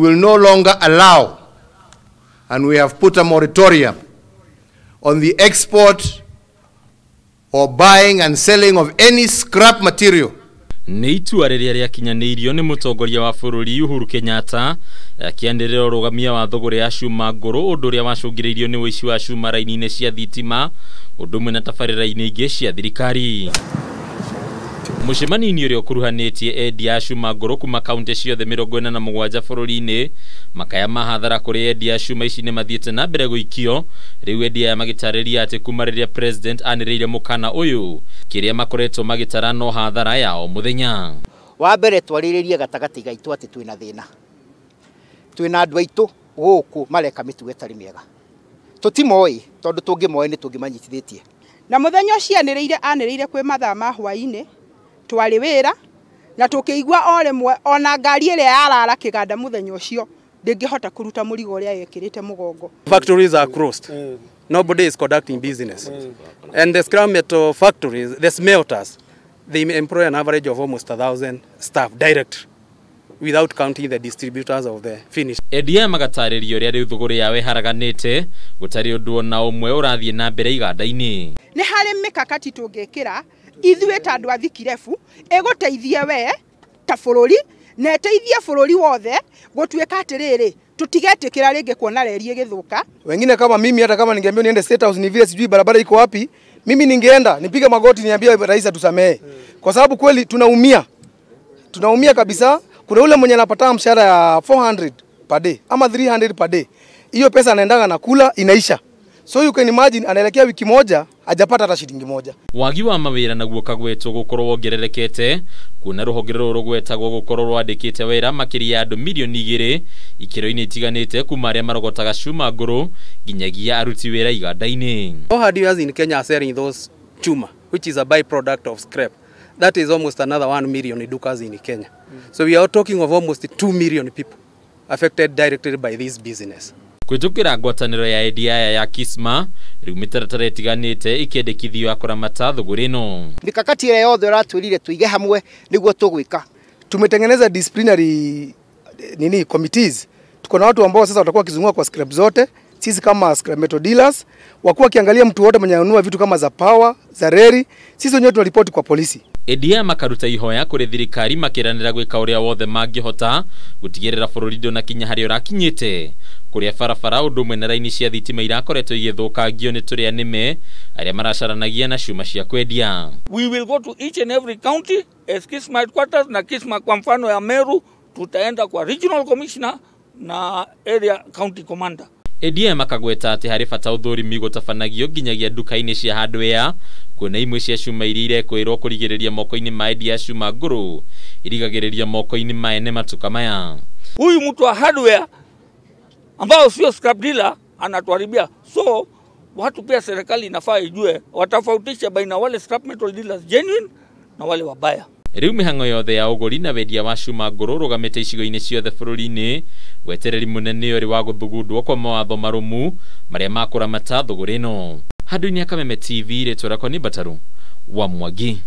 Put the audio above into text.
Will no longer allow, and we have put a moratorium on the export or buying and selling of any scrap material. Nĩ itua rĩrĩa rĩakinyanĩirio nĩ mũtongoria wa bũrũri Uhuru Kenyatta akĩanĩrĩra ũrũgamia wa thũgũrĩ ya cuma ngũrũ, ũndũ ũrĩa wacũngĩrĩirio nĩ ũici wa cuma raini-inĩ cia thitima ũndũ ũmwe na tabarĩra-inĩ ingĩ cia thirikari. Mũcemanio-inĩ ũrĩa ũkuruhanĩtie endia a cuma ngũrũ kuma kaunti ciothe 47 bũrũri-inĩ, makaya ma hathara kũrĩ endia a cuma ici nĩ mathiĩte na mbere gũikio. Rĩu endia aya magĩtarĩria atĩ kuma rĩrĩa president anĩrĩire mũkana ũyũ, kĩrĩa makoretwo magĩtara no hathara ya o mũthenya. Wa mbere twarĩrĩrie gatagatĩ gaitũ atĩ twĩna thĩna, twĩna andũ aitũ gũkũ mareka mĩtugo ĩtarĩ mĩega, tũtimoĩ tondũ tũngĩmoĩ nĩ tũngĩmanyitithĩtie. Na mũthenya ũcio anĩrĩire kwĩ mathaa ma hwaĩ-inĩ, twarĩ wĩra na tũkĩigua o rĩmwe ona ngari ĩrĩa yarara kĩganda mũthenya ũcio ndĩngĩhota kũruta mũrigo ũrĩa yekĩrĩte mũgongo. Factories are closed. Nobody is conducting business. And the scrap metal factories, the smelters, they employ an average of almost 1,000 staff direct, without counting the distributors of the finished. Endia magatarĩrio ũrĩa rĩu thũgũrĩ yao ĩharaganĩte, gũtarĩ ũndũ ona ũmwe ũrathiĩ na mbere iganda-inĩ. Nĩ harĩ mĩkakati tũngĩkĩra ithuĩ ta andũ a Thikirebu ĩgũteithie we ta bũrũri na ĩteithie bũrũri wothe gũtuĩka atĩrĩrĩ tũtigetĩkĩra rĩngĩ kuona reri ĩgĩthũka. Wengine kama mimi, hata kama ningeambiwa niende State House ni vile sijui barabara iko wapi, mimi ningeenda nipige magoti niambie rais atusamehe, kwa sababu kweli tunaumia, tunaumia kabisa. Kuna ule mwenye anapata mshahara ya 400 per day ama 300 per day, hiyo pesa anaendanga na kula inaisha. So you can imagine anaelekea wiki moja hajapata hata shilingi moja. Wagi wa mawĩra naguo kagwetwo gũkorwo wongererekete, kuona rũhonge rũrũ rũgwetagwo gũkorwo rwandĩkĩte wĩra makĩria ya andũ 2 milioni ikĩro-inĩ itiganĩte, kuma arĩa marogotaga cuma ngũrũ nginyagia aruti wĩra iganda-inĩ. All hardwares in Kenya are selling those chuma, which is a byproduct of scrap. That is almost another 1 million dukas in Kenya. So we are talking of almost 2 million people affected directly by this business. Kũhĩtũkĩra ngwatanĩro ya endia aya ya Kisma, rĩu mĩtaratara ĩtiganĩte ĩkĩendekithio ya kũramata thũgũrĩ ĩno. Mikakati ĩrĩa yothe ũratwĩrire tũige hamwe nĩguo tũgwĩka. Tumetengeneza disciplinary nini committees. Tuko na watu ambao sasa watakuwa wakizunguka kwa scrap zote, sisi kama scrap metal dealers, wakuwa wakiangalia mtu wote mwenye anunua vitu kama za power, za reri, sisi wenyewe tunaripoti kwa polisi. Endia makaruta ihoya kũrĩ thirikari makĩranĩra gwĩka ũrĩa wothe mangĩhota gũtigĩrĩra bũrũri ndũnakinya harĩa ũrakinyĩte, kũrĩa barabara ũndũ ũmwe na raini cia thitima irakoretwo igĩthũkangio nĩ tũrĩa nĩme arĩa maracaranagia na cuma cia kwendia. We will go to each and every county as Kisma headquarters na Kisma kwa mfano ya Meru, tutaenda kwa regional commissioner na area county commander. Endia makagweta atĩ harĩ bata ũthũrimi gũtabanagio nginyagia nduka-inĩ cia hardware, kuona imwe cia cuma iria irekwĩrwo kũrigĩrĩria moko-inĩ ma endia a cuma ngũrũ irigagĩrĩria moko-inĩ ma ene matuka maya. Huyu mtu wa hardware ambao sio scrap dealer anatuharibia. So watu pia serikali inafaa ijue watofautishe baina wale scrap metal dealers genuine na wale wabaya. Rĩu mĩhang'o yothe ya ũgũri na wendia wa cuma ngũrũ ũrũgamĩte icigo-inĩ ciothe bũrũri-inĩ, wetereri mũnene ũrĩ wa gũthugundwo kwa mawatho marũmu marĩa makũramata thũgũrĩ ĩno. Handũ-inĩ ya Kameme TV, rĩtwa rĩakwa nĩ Mbataru wa Mwangi.